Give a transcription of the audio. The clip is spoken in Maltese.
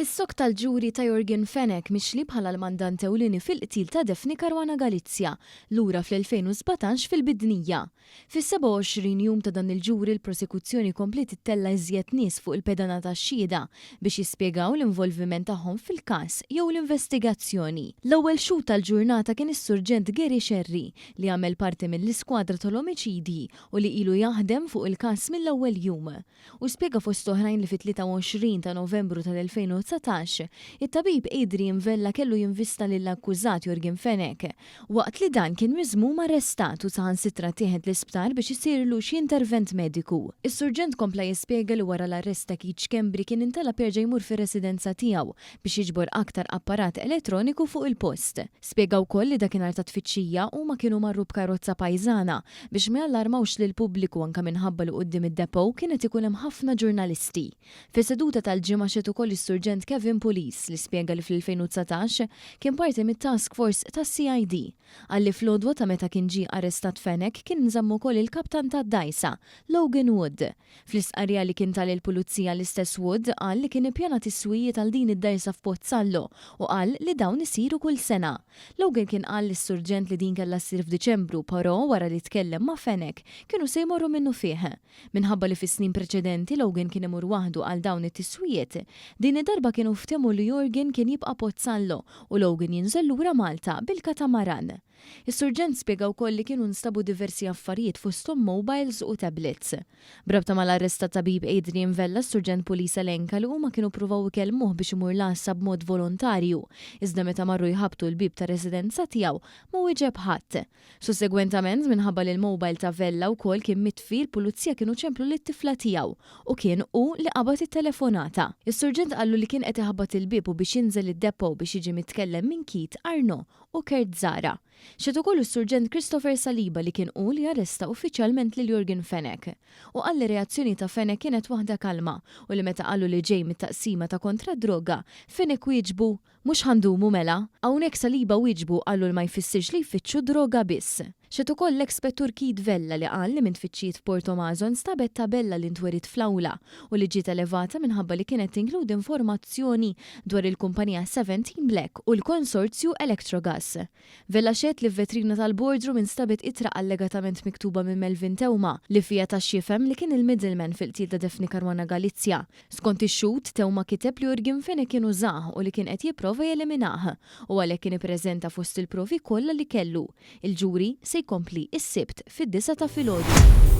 Is-sokk tal-ġuri ta' Yorgen Fenech mixli bħala l-mandant ewlieni fil-qtil ta' Daphne Caruana Galizia lura fl-2017 fil-Bidnija. Fis-27 jum ta' dan il-ġuri l-prosekuzzjoni kompliet ittella' iżjed nies fuq il-pedana tax-xhieda biex jispjegaw l-involviment tagħhom fil-każ jew l-investigazzjoni. L-ewwel xhud tal-ġurnata kien is-Surġent Gary Scerri li għamel parti mill-iskwadra tal-omiċidji u li ilu jaħdem fuq il-każ mill-ewwel jum. Hu spjega fost oħrajn li fit-23 ta' Novembru tal-2019, it-tabib Adrian Vella kellu jinvista lill-akkużat Yorgen Fenech waqt li dan kien miżmum arrestat u saħansitra ttieħed l-isptar biex isirlu xi intervent mediku. Is-Surġent kompla jispjega li wara l-arrest ta' Keith Schembri kien intalab jerġa' jmur fir-residenza tiegħu biex jiġbor aktar apparat elettroniku fuq il-post. Spjega wkoll li dakinhar tat-tfittxija huma kienu marru b'karozza pajżana biex ma jallarmawx lill-pubbliku anke minħabba li quddiem id-depot kien qed ikun hemm ħafna ġurnalisti. Fis-seduta tal-Ġimgħa xehed ukoll is-Surġent Kevin Pulis li spjega li fl-2019 kien parti mit-task force tas-CID. Qal li fl-għodwa ta' meta kien ġie arrestat Fenech kien nżamm ukoll il-kaptan tad-dgħajsa, Logan Wood. Fl-istqarrija li kien ta lill-Pulizija l-istess Wood qal li kien ippjana tiswijiet għal din id-dgħajsa f'Pozzallo u qal li dawn isiru kull sena. Logan kien qal lis-Surġent li din kellha ssir f'Diċembru parò wara li tkellem ma' Fenech kienu se jmorru minnufih. Minħabba li fis-snin preċedenti Logan kien imur waħdu għal dawn it-tiswijiet, din id-darba kienu ftehmu li Yorgen kien jibqa' Pozzallo u Logan jinżel lura Malta bil-katamaran. Is-Surġent spjega wkoll li kienu nstabu diversi affarijiet fosthom mobiles u tablets. B'rabta mal-arrest tat-tabib Adrian Vella s-Surġent Pulis elenka li huma kienu ppruvaw ikellmuh biex imur l-għassa b'mod volontarju, iżda meta marru jħabbtu l-bieb tar-residenza tiegħu ma wieġeb ħadd. Sussegwentament, minħabba li l-mobile ta' Vella wkoll kien mitfi, l-Pulizija kienu ċemplu lit-tifla tiegħu u kien hu li qabad it-telefonata. Is-Surġent qallu li kien qed iħabbat il-bieb u biex jinżel id-depot biex jiġi mitkellem minn Keith Arnaud u Kurt Zahra. Xehed ukoll is-Surġent Christopher Saliba li kien hu li arresta uffiċjalment lil Yorgen Fenech. Hu qal li r-reazzjoni ta' Fenech kienet waħda kalma u li meta qallu li ġej mit-taqsima ta' kontra d-droga, Fenech wieġbu, Mhux ħa ndumu mela? Hawnhekk Saliba wieġbu u qallu li ma jfissirx li jfittxu droga biss. Xehed ukoll l-eks Spettur Keith Vella li qal li minn tfittxijiet f'Portomaso nstabet tabella li ntweriet fl-awla u li ġiet elevata minħabba li kienet tinkludi informazzjoni dwar il-kumpanija Seventeen Black u l-konsorzju Electrogas. Vella xehed li f'vetrina tal-boardroom instabet ittra allegatament miktuba minn Melvin Theuma li fiha ta x'jifhem li kien il-middleman fil-qtil ta' Daphne Caruana Galizia. Skont ix-xhud, Theuma kiteb li Yorgen Fenech kien użah u li kien qed jipprova jeliminah u għalhekk kien ippreżenta fost il-provi kollha li kellu. Il-ġuri se jkompli s-Sibt fid-disgħa ta' filgħodu.